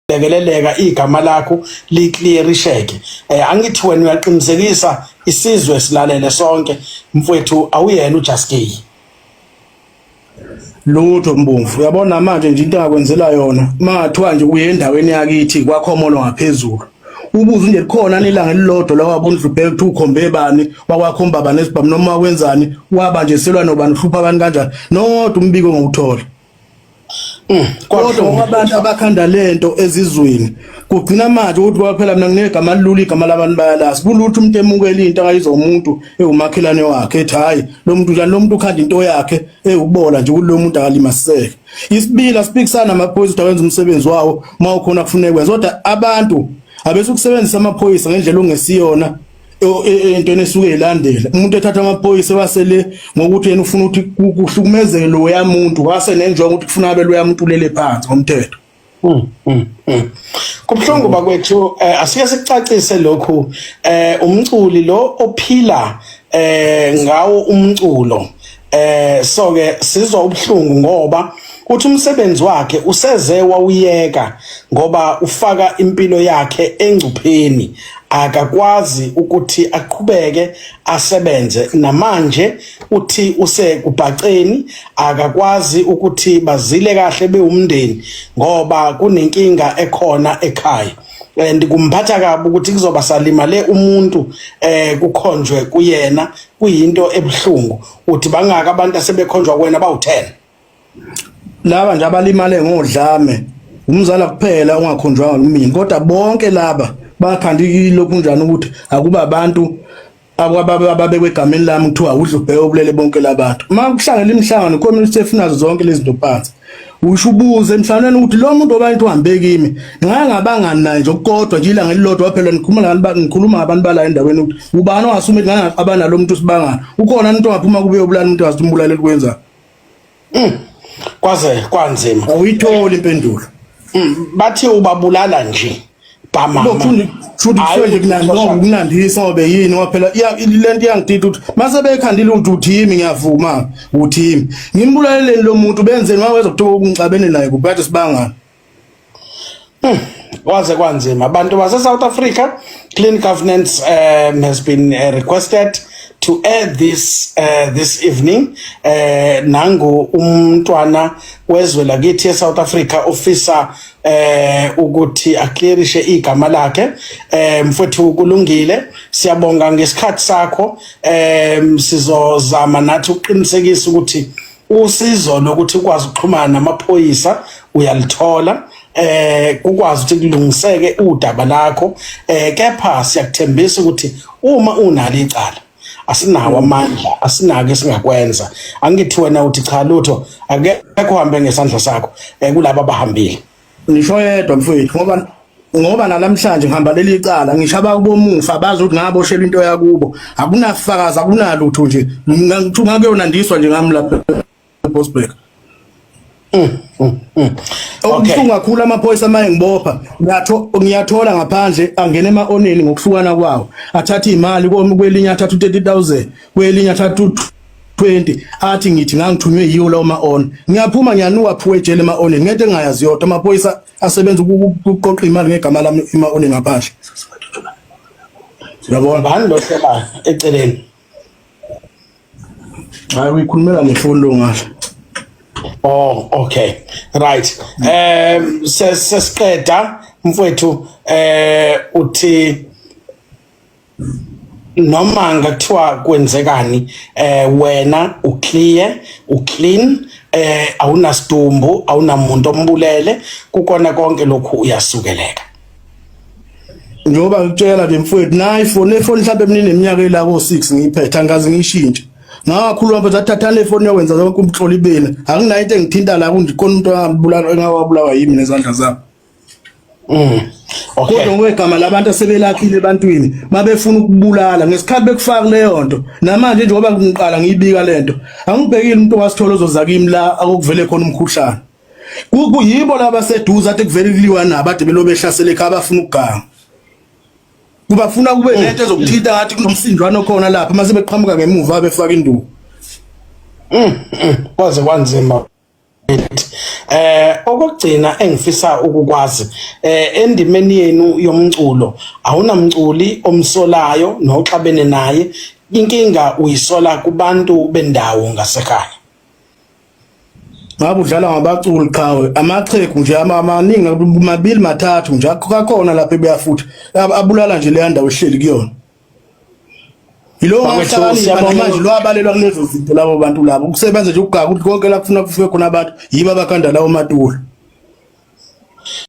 Lekeleleka igama lakho liclearisheke. Angithi wena uyaqinisekisa isizwe silalele sonke mfwethu, awuyena uJaskey. Lutho mbomvu, uyabona manje nje into engakwenzela yona, mangathiwa nje uye endaweni yakithi kwakhomolo ngaphezulu, ubuze nje likhona ilanga elilodwa la wabona udlubheke kuthi ukhombe bani wakwakhomba bani esibhamu noma wakwenzani, waba nje selwa nobani, uhlupha abantu kanjani, nodwa umbiko ngowuthola. Kodwa ngoba abantu abakhanda lento ezizweni kugcina manje ukuthi ngoba phela mina nginegama lilula, igama labantu bayalazi, kulutho umuntu emukela into akayizwa umuntu ewumakhelwane wakhe, ethi hayi lo muntu njani, lo muntu ukhanda into yakhe ewukubola nje kulo muntu akalimaseke. Isibili, asiphikisana amaphoyisa ukuthi awenza umsebenzi wawo uma ukhona kufuneka kwenza, kodwa abantu abesukusebenzisa amaphoyisa ngendlela ongesiyona entweni esuke ilandela. Umuntu ethatha amaphoyisa wasele ngokuthi yena ufuna ukuthi kuhlukumezeke loya muntu, wase nenjongo ukuthi kufuna abe loya muntu ulele phansi ngomthetho. Kubuhlungu bakwethu, asike sikucacise lokhu. Umculi lo ophila ngawo umculo, so ke sizwa ubuhlungu ngoba uthi umsebenzi wakhe useze wawuyeka ngoba ufaka impilo yakhe engcupheni, akakwazi ukuthi aqhubeke asebenze. Namanje uthi usekubhaceni, akakwazi ukuthi bazile kahle bewumndeni ngoba kunenkinga ekhona ekhaya, and kumphatha kabi ukuthi kuzoba salimale umuntu kukhonjwe kuyena, kuyinto ebuhlungu. Uthi bangaka abantu asebekhonjwa kuwena? Bawu-10. Laba nje abalimale ngodlame, umzala kuphela ongakhonjwanga kumina, kodwa bonke laba bakhanda ilokhu njani ukuthi akuba abantu ababekwe egameni lami kuthiwa udlubheke obulele bonke labantu. Uma kuhlangela imihlangano, community efuna zonke lezi zinto phansi, usho ubuze emhlanganweni ukuthi lo muntu obantu uhambe kimi ngake ngabangani naye nje okukodwa nje ilanga elilodwa, phela nikhuluma ngabantu, ngikhuluma ngabantu bala endaweni, ukuthi ubani ongasuma ukuthi ngake ngaqabana lo muntu sibangani, ukhona umuntu ongaphuma kube yobulala umuntu ngathi umbulale kwenza. Kwaze kwanzima. Awuyitholi impendulo. Bathi ubabulala nje bamama. Futhi Hhayi kusuke nje ukuthi kunandisa ngobe yini, ngoba phela lento iyangidida ukuthi mase bekhandile ukuthi uthi yimi, ngiyavuma uthi yimi, ngimbulaleleni lo muntu, benzeni waweza kuthiwa ungixabene naye kuphi kade sibangani. Kwaze kwanzima abantu base South Africa. Clean governance has been requested to air this evening. Nangu umntwana wezwe lakithi eSouth Africa ofisa ukuthi aclearishe igama lakhe. Mfowethu, kulungile, siyabonga ngesikhathi sakho. Sizozama nathi ukuqinisekisa ukuthi usizo lokuthi ukwazi ukuxhumana namaphoyisa uyalithola, kukwazi ukuthi kulungiseke udaba lakho. Kepha siyakuthembisa ukuthi uma unalo icala, asinawo amandla, asinako esingakwenza. Angithi wena uthi cha, lutho, akekho uhambe ngesandla sakho kulabo abahambile. Ngisho yedwa mfowethu, ngoba nalamhlanje ngihamba leli icala, ngisho abakubomufa bazi ukuthi ngaboshelwa into yakubo, akunafakazi, akunalutho nje, ngithu ngakuyonandiswa nje ngami lapha eBosberg. Okubuhlungu kakhulu, amaphoyisa maye ngibopha, ngiyathola ngaphandle angena ema-oneni ngokuhlukana kwawo, athatha imali kwelinye, athatha u-30,000 kwelinye, athatha u-20, athi ngithi ngangithunywe yiwo lawo ma-on. Ngiyaphuma ngiyanuka phuwe ejele ema-oneni ngento engingayazi yodwa. Amaphoyisa asebenza ukuqoqa imali ngegama lami ema-oneni ngaphandle, uyabona? Bani lo hleba eceleni? Hayi, uyikhulumela nefoni lo ngale. Oh, okay. Right. Sesiqeda mfowethu, uthi noma ngathiwa kwenzekani, wena uclear, uclean, awunasidumbu, awunamuntu ombulele, kukona konke lokhu uyasukeleka. Njengoba ngikutshela nje mfowethu, nayi ifoni, lefoni mhlawumbe mina ineminyaka ela ko-6 ngiyiphethe, angikaze ngiyishintshe. Ngakhuluma mfethu, athathana lefoni yokwenza zonke umhloli beni, akunayo into engithinta la kundikhona umuntu angabulala engawabulawa yimi nezandla zami. Kodwa ngokwegama labantu asebelakhile ebantwini, babefuna ukubulala ngesikhathi bekufaka leyo nto. Namanje njengoba ngiqala ngiyibika lento, angibhekile umuntu ongasithola ozoza kimi la akuvele khona umkhuhlane. Kuyibo laba seduze ade kuvele kuliwa nabo, ade belo behlasele ekhaya, abafuna ukuganga. Kubafuna kube nento ezokuthinta ngathi kunomsinjwana okhona lapha, mase beqhamuka ngemuva befaka induku. Kwaze kwanzima. Okugcina engifisa ukukwazi endimeni yenu yomculo, awunamculi omsolayo noxabene naye? Inkinga uyisola kubantu bendawo ngasekhaya? Ngabe udlala ngabaculi qhawe, amaxhegu nje amaningi, mabili mathathu nje akhona lapha ebuya futhi abulala nje leya ndawo ehleli kuyona. Yilo Bakwethu, ngahlakanipha siyabonga. namanje lwabalelwa kulezo zinto labo bantu labo kusebenza nje ukugaka ukuthi konke la kufike khona abantu yibo abakhanda lawo matulo.